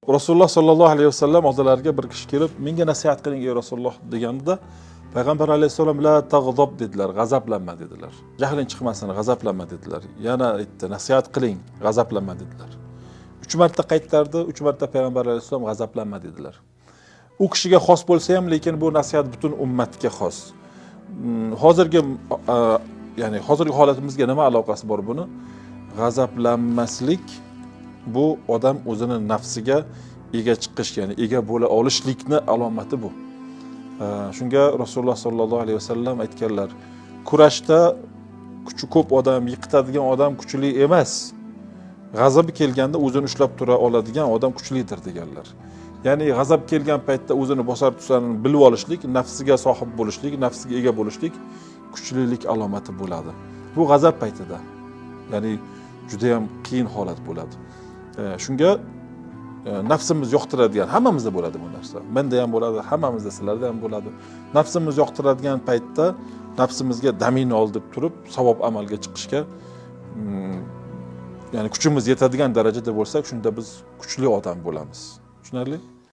Rasululloh sollallohu alayhi vasallam oldilariga bir kishi kelib, menga nasihat qiling, ey Rasululloh, deganida payg'ambar alayhissalom la tag'zob dedilar, g'azablanma dedilar. Jahling chiqmasin, g'azablanma dedilar. Yana aytdi, nasihat qiling, g'azablanma dedilar. 3 marta qaytardi, 3 marta payg'ambar alayhissalom g'azablanma dedilar. U kishiga xos bo'lsa ham, lekin bu nasihat butun ummatga xos. Hozirgi ya'ni hozirgi holatimizga nima aloqasi bor buni? G'azablanmaslik bu odam o'zini nafsiga ega chiqish, ya'ni ega bo'la olishlikni alomati bu. Shunga Rasululloh sollallohu alayhi vasallam aytganlar, kurashda kuchi ko'p odam, yiqitadigan odam kuchli emas, g'azabi kelganda o'zini ushlab tura oladigan odam kuchlidir deganlar. Ya'ni g'azab kelgan paytda o'zini bosar tusarini bilib olishlik, nafsiga sohib bo'lishlik, nafsiga ega bo'lishlik kuchlilik alomati bo'ladi. Bu g'azab paytida, ya'ni juda ham qiyin holat bo'ladi. Shunga nafsimiz yoqtiradigan, hammamizda bo'ladi bu narsa. Menda ham bo'ladi, hammamizda, sizlarda ham bo'ladi. Nafsimiz yoqtiradigan paytda nafsimizga damini ol deb turib, savob amalga chiqishga ya'ni kuchimiz yetadigan darajada bo'lsak, shunda biz kuchli odam bo'lamiz. Tushunarli?